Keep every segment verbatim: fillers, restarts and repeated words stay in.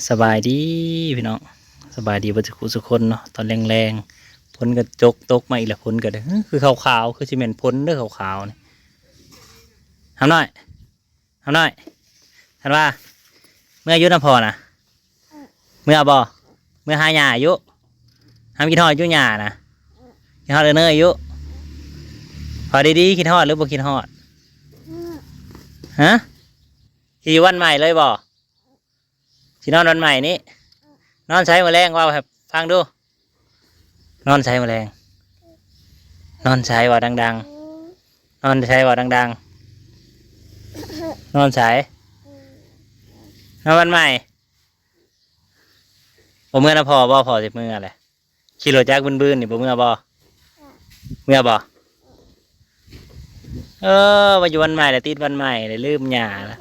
สบายดีพี่น้อง สบายดีเบิดสุขสุคนเนาะ ตอนแลงๆ ฝนก็จกตกมาอีกแล้ว ฝนก็เด้อ คือขาวๆ คือสิแม่นฝนเด้อ ขาวๆ นี่ หำน้อย หำน้อย ท่านว่า เมืออยู่นำพ่อนะ เมือบ่ เมือหาย่าอยู่ หำคิดฮอดอยู่ย่านะ คิดฮอดเอ้ยเนยอยู่ พอดีๆ คิดฮอดหรือบ่คิดฮอด ฮะ สิอยู่บ้านใหม่เลยบ่ สินอนบ้านใหม่นี้ นอนไสมื้อแลง เว้าให้ฟังดู นอนไสมื้อแลง นอนไส เว้าดังๆ นอนไส เว้าดังๆ นอนไส นอนบ้านใหม่ บ่เมือนำพ่อบ่ พ่อสิเมือแหละ ขี่รถจักรบึนๆ นี่บ่เมือบ่ เมือบ่ เออ ว่าอยู่บ้านใหม่แล้ว ติดบ้านใหม่แล้ว ลืมย่าแล้ว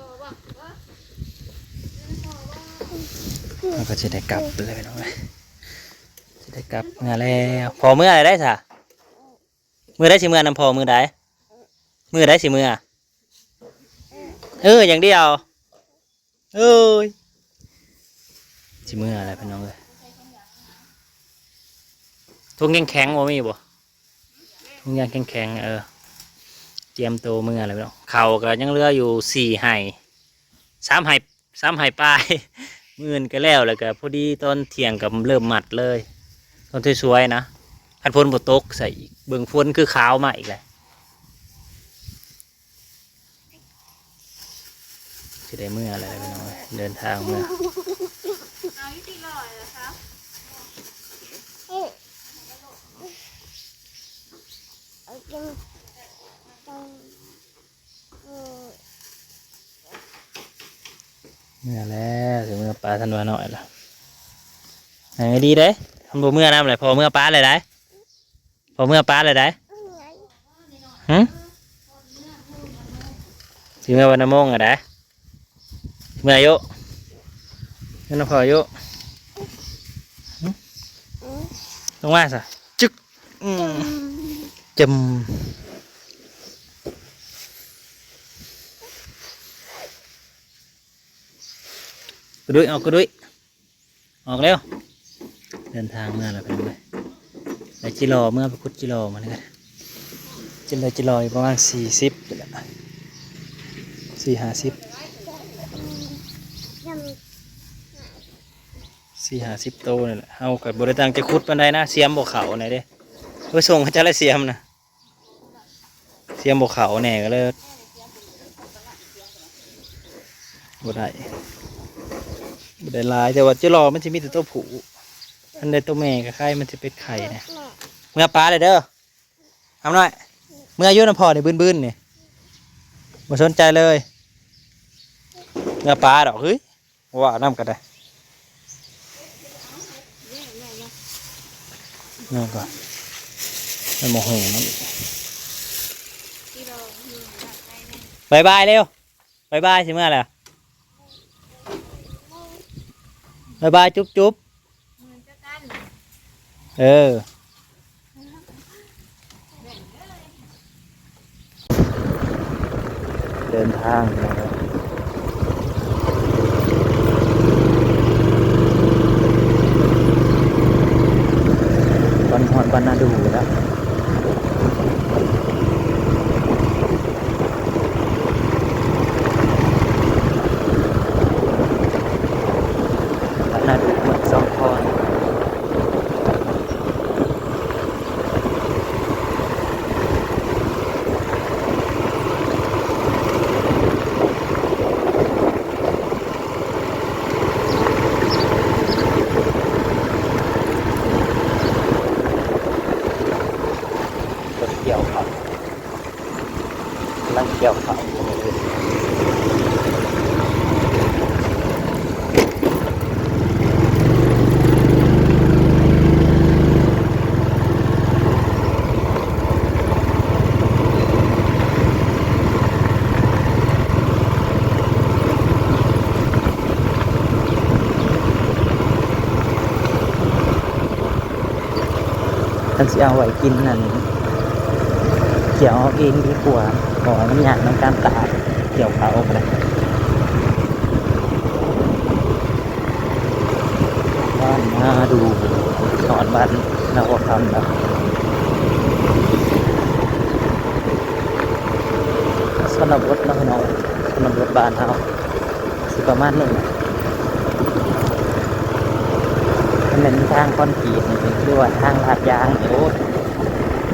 มันก็สิได้กลับเลยพี่น้องเอ้ย สิได้กลับเมือแล้ว พ่อเมืออะไรได้ซะ มื้อใดสิเมือนำพ่อ มื้อใด มื้อใดสิเมือ เออ อย่างเดียว เอ้ย สิเมืออะไรพี่น้องเอ้ย ถุงแข็งๆ บ่มีบ่ ถุงยางแข็งๆ เออ เตรียมตัวเมืออะไรพี่น้อง ข้าวก็ยังเหลืออยู่สี่ไฮ่ สามไฮ่ สามไฮ่ปลาย มื้ออื่นก็แล้ว แล้วก็พอดีตอนเที่ยงก็เริ่มมัดเลย ตอนสวยๆ นะ คันฝนบ่ตกใส่อีก เบิ่งฝนคือขาวมาอีกแล้ว สิได้เมืออะไรพี่น้องเอ้ย เดินทางเมือ เอาอยู่ที่ลอยเหรอคะ เมือแล้ว ถึงเมือปลาทันวาน้อยแล้ว ให้ดีเด้ มันบ่เมือนำเลย พอเมือปลาเลยได้ พอเมือปลาเลยได้ หึ สิเมือวันนโมงอะได้ เมืออยู่ เมือนำพ่ออยู่ หึ ลงมาซะ จึก อืม จำ กระดุย ออกกระดุย ออกเร็ว เดินทางมาแล้วพี่น้องเอ้ย ไปจิรอ เมือไปขุดจิรอมานี่กัน จิรอ จิรออยู่ประมาณสี่สิบนี่แหละ สี่ห้าสิบ สี่ห้าสิบโตนี่แหละ เฮาก็บ่ได้ตั้งใจขุดปานใดนะ เสียมบ่เข้าไหนเด้ ไปส่งเขาเจ้าละเสียมนะ เสียมบ่เข้าแน่ก็เลย บ่ได้ บ่ได้หลาย แต่ว่าจิรอมันสิมีแต่ตัวผู้ อันใดตัวแม่ก็ไข่ มันสิเป็นไข่นะ เมือปลาเลยเด้อ หำน้อย เมืออยู่นำพ่อนี่ บึนๆ นี่ บ่สนใจเลย เมือปลาดอก เฮ้ย ว่านำก็ได้ นั่นก่อน มันโมโหมันอีก บายบายเร็ว บายบาย สิเมือแล้ว บายบาย จุ๊บจุ๊บ เออ เดินทางนะครับ บ้านฮอดบ้านนาดูแล้ว บ้านนาดูเมืองสองคอน รถเกี่ยวครับ กำลังเกี่ยวข้าวอยู่ คันสิเอาไว้กินนั่น เกี่ยวเอาเองดีกว่า เพราะว่ามันยากในการตาก เกี่ยวข้าวก็ได้ มาดูนอนบ้านนาหัวคำนะ ชนบทเนาะพี่น้อง ชนบทบ้านเฮา สิประมาณนี้ มันเป็นทางคอนกรีตนี่ หรือว่าทางลาดยางนี่ โอ้ย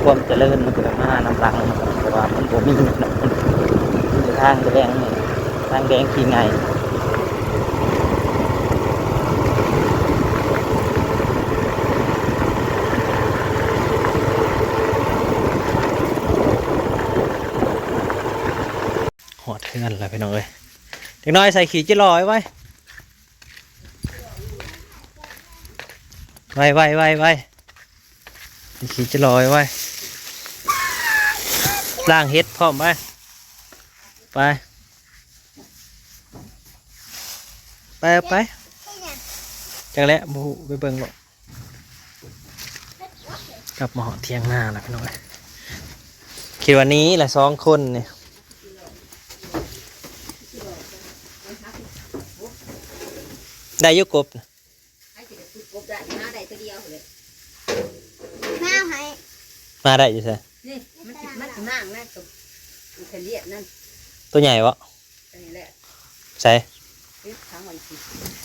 ความเจริญมันก็มานำหลัง เพราะว่ามันบ่มีทางแดงนี่ ทางแดงขี้ไง ฮอดเฮือนแล้วพี่น้องเอ้ย เด็กน้อยใส่ขี้จิหล่อไว้ไว้ ไว้ไว้ไว้ไว้ ใส่ขี้จิหล่อไว้ไว้ ล้างเห็ดพร้อมไป ไป ไปเอาไป จักแหละบ่ฮู้ ไปเบิ่งโลด กลับมาฮอดเถียงนาแล้วพี่น้องเอ้ย คิดว่านี้แหละสองคนนี่ ได้อยู่กบน่ะ ใครสิไปขุดกบได้ มาได้ตัวเดียวเลย มาเอาให้ มาได้อยู่ไส นี่ มันสิ มันสิมางนะ ตัวอิตาเลียนนั่น ตัวใหญ่บ่ อันนี้แหละ ไส เอ๊ะ ทางวันที่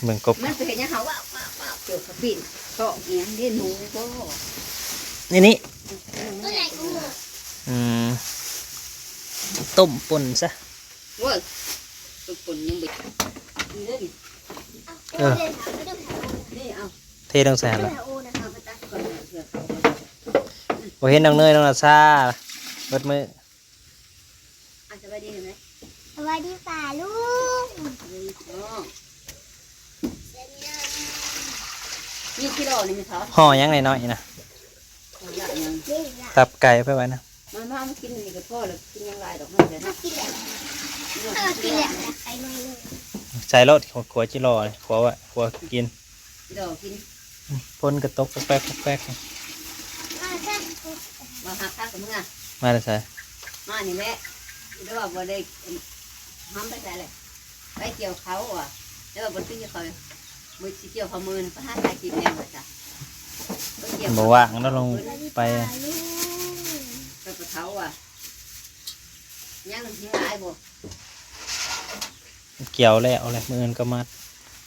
เบิ่งกบ มันไปเห็นยังเขาว่า ว่า ว่า เกี่ยวกับปีน เกาะเอียงเรียนหนูบ่ นี่นี่ ตัวใหญ่กว่าหมู อืม ต้มป่นซะ เว้ย ต้มป่นยังบ่ นี่เด้อนี่ เออ นี่เอา เทลงใส่หั่นละ เอาไปตักก่อนเถอะ บ่เห็นน้องเนยน้องนาซาเบิดมื้อ อ่ะ สบายดีเห็นไหม สวัสดีค่ะลุง อ๋อ นี่กิโลนี่มีเท่า ห่อหยังน้อยๆนะ ของละยัง นี่ละ ตับไก่ไปไว้นะ มา มา มากินนี่ก็พอแล้ว กินยังหลายดอก มาเดี๋ยวนะ กินแล้ว เออ กินแล้ว ไข่หน่อยหนึ่ง ใส่รสขัวจิหล่อเลยขัวไว้ขัวกิน ดอกกิน ฝนก็ตกแป๊กๆแป๊กๆ มาค่ะ มาหาพักกับเมื่อ มาแต่ไส มานี่แหละ หรือว่าบ่ได้ห้ามไปไสเลย ไปเกี่ยวเขาอ่ะ แล้วว่าบ่ซื้อเขา มื้อสิเกี่ยวเขามื้อนึงไปหาถ่ายคลิปแนวว่าจ้ะ ไปเกี่ยว บ่ว่างแล้วลงไป ไปกับเขาอ่ะ ยังหลายบ่ เกี่ยวแล้วแหละ มื้ออื่นก็มัด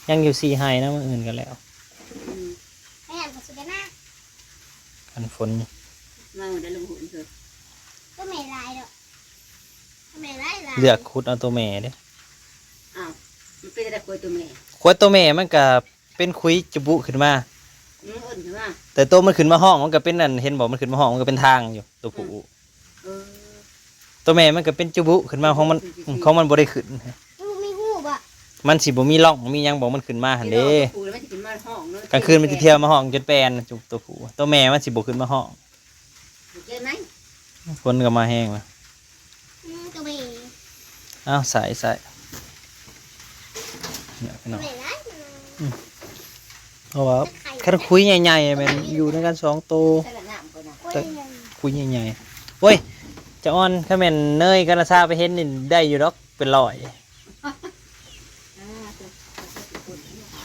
ยังอยู่สี่ไร่นะ มื้ออื่นก็แล้ว อืม แม่นก็สิได้มา กันฝน มาได้ลงหุ่นเถอะ ก็แม่หลายดอก ก็แม่หลายหลาย เลือกขุดเอาตัวแม่เด้ อ้าว มันเป็นอะไรควายตัวแม่ ควายตัวแม่มันก็เป็นขุยจุบุขึ้นมา มันเอิ้นขึ้นมา แต่ตัวมันขึ้นมาห้องมันก็เป็นนั่น เห็นบ่ มันขึ้นมาห้องมันก็เป็นทางอยู่ ตัวผู้ อืม เออ ตัวแม่มันก็เป็นจุบุขึ้นมาของมัน อืม ของมันบ่ได้ขึ้น มันบ่มีฮู้บ่ มันสิบ่มีร่องมีหยังบ่ มันขึ้นมาหั่นเด้ เดี๋ยวตัวผู้มันสิขึ้นมาห้องเนาะ กลางคืนมันสิเที่ยวมาห้องจนแปนจุตัวผู้ ตัวแม่มันสิบ่ขึ้นมาห้อง โอเคไหม ฝนก็มาแฮงแล้ว อืม ตัวแม่ อ้าว ใส่ ใส่ เนี่ยพี่น้อง ตัวแม่หลาย อืม เพราะว่าคันขุยใหญ่ๆแม่นอยู่นำกันสองโต ใส่ละน้ำก่อนนะ แต่ขุยใหญ่ๆ โอ้ย จะอ่อน คันแม่นเนยกับนาซาไปเห็นนี่ได้อยู่ดอก เป็นร้อย อ่า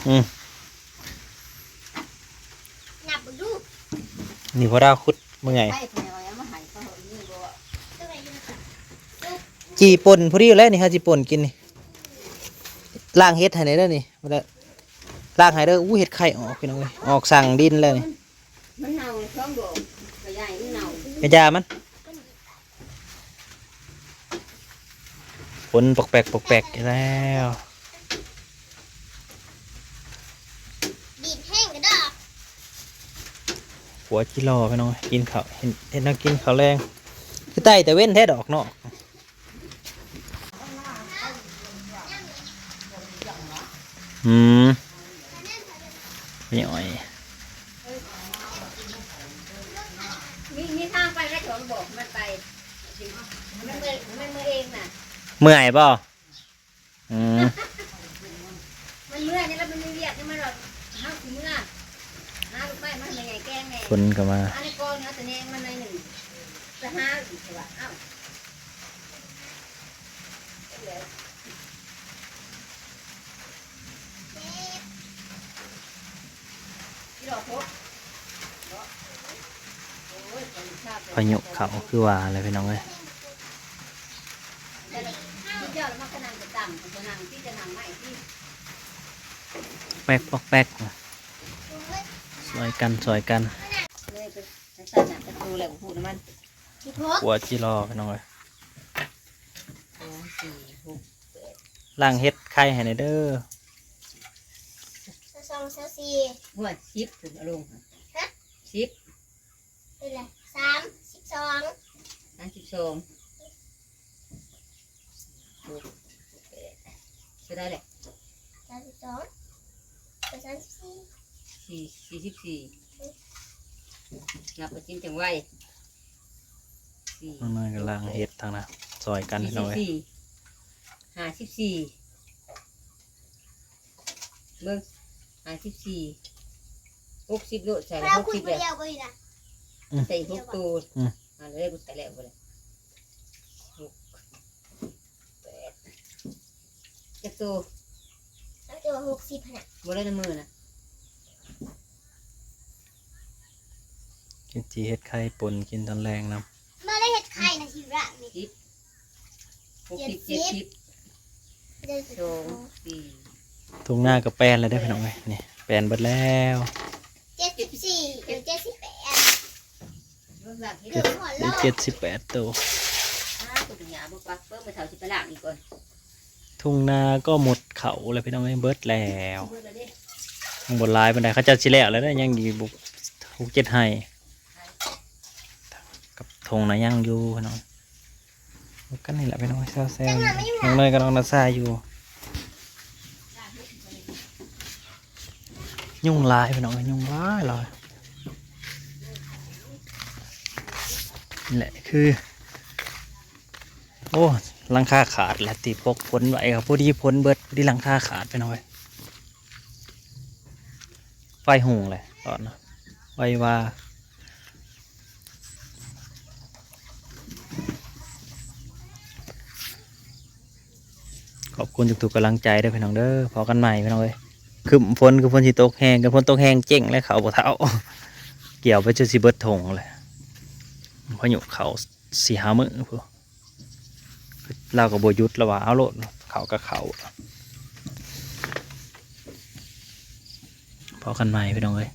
อืม นับดู นี่พ่อดาวขุดเมื่อย ไปเพิ่นเอามาให้เขานี่บ่ จี่ป่นพอดีแล้วนี่ เฮาสิป่นกินนี่ ล้างเห็ดให้แหน่เด้อนี่ บ่ได้ ล้างให้เด้อ อู้ เห็ดไข่ออกพี่น้องเอ้ย ออกสั่งดินแล้วนี่ มันเน่าสองดอก ขยายมันเน่า กระยามัน ฝนปอกแปกปอกแปกอีกแล้ว ดินแห้งกระดอก ขัวจิหล่อพี่น้อง กินข้าว เห็น เห็นนักกินข้าวแลง คือใต้แต่เว้นแท้ดอกเนาะ อืม นี่อ้อย มี มีทางไปแล้วเถอะ บอกมันไป มันเมื่อย มันเมื่อยเองน่ะ เมื่อยบ่ อืม มันเมื่อยนี่แล้วมันมีเวียกนี่มันแบบ เฮาสิเมื่อ หาลูกไม้มาให้แม่ใหญ่แกงแหน่ คนก็มา อันนี้กองนี่เอาแต่แหนงมันหน่อยหนึ่ง ไปหาอีกว่า เอ้า กิโล พายุเข้าคือว่าอะไรพี่น้องเอ้ย แป๊กปอกแป๊ก ซอยกันซอยกัน เลยไปใส่หนังประตูแล้วพูดมัน สิบหก ขัวจิรอพี่น้องเอ้ย สองสี่หก ล้างเฮ็ดไข่ให้หน่อยเด้อ สองสองสี่ หัวสิบถึงอารมณ์สิบ เป็นไรสามสิบสอง สามสิบสองหกแปดก็ได้แหละ สามสิบสองเป็นสามสิบสี่ สี่สี่สิบสี่นับไปกินจังไวสี่ น้องเนยก็ล้างเฮ็ดทางนะซอยกัน สี่ พี่น้องเอ้ย สี่ห้าสิบสี่เบิ่งห้าสิบสี่หกสิบโลใส่ เพราะ ละ เรา หก คุย สิบ คน แล้ว เดียวก็อยู่นะ ใส่หกตัวอ่าเลยกูใส่แล้วบ่เลยหกแปดจักตัว แล้วตัวหกสิบนะ บ่ได้ในมือนะ กินจีเฮ็ดไข่ปนกินตอนแรงนะ มาได้เห็ดไข่นะทีละนี่ สิบหกสิบเจ็ดสิบ เจ็ดสิบ สองสี่ ทุ่งนาก็แปนแล้วได้อพี่น้องเอ้ยนี่แปนเบิดแล้ว เจ็ดสิบสี่หรือเจ็ดสิบแปด เบิ่งหลังที่ เกือบหอด เหลื แล้ อ ว เจ็ดสิบแปดตัว อ้าตัวหยาบ่ปักเปิ้งไปเฒ่าสิไปล้างอีกก่อน ทุ่งนาก็หมดเขาแล้วพี่น้องเอ้ยเบิดแล้ว เบิ่งแล้วเด้ ยังบ่หลายปานใดเขาเจ้าสิแล้วแล้วเด้อยังดีบุกหกเจ็ดไร่กับทงนะยังอยู่พี่น้องกันนี่แหละพี่น้องแซวๆอยู่น้องเนยกับน้องนาซาอยู่ ยุงหลายพี่น้องยุงหลายหลายนี่แหละคือ โอ้หลังคาขาดแหละที่ปกฝนไว้ครับพอดีฝนเบิดพอดีหลังคาขาดพี่น้องเอ้ยไฟหุงเลยตอนนั้นไฟว่า ขอบคุณทุกๆกำลังใจเด้อพี่น้องเด้อพอกันใหม่พี่น้องเอ้ยครึ้มฝนคือฝนสิตกแฮงกันฝนตกแฮงเจ๊งแล้วเขาบ่เท่า เกี่ยวไปจนสิเบิดทงเลยพายุเขาสี่ห้ามื้อพุ้นลาวก็บ่หยุดแล้วว่าเอาโลดเขาก็เขาพอกันใหม่พี่น้องเอ้ย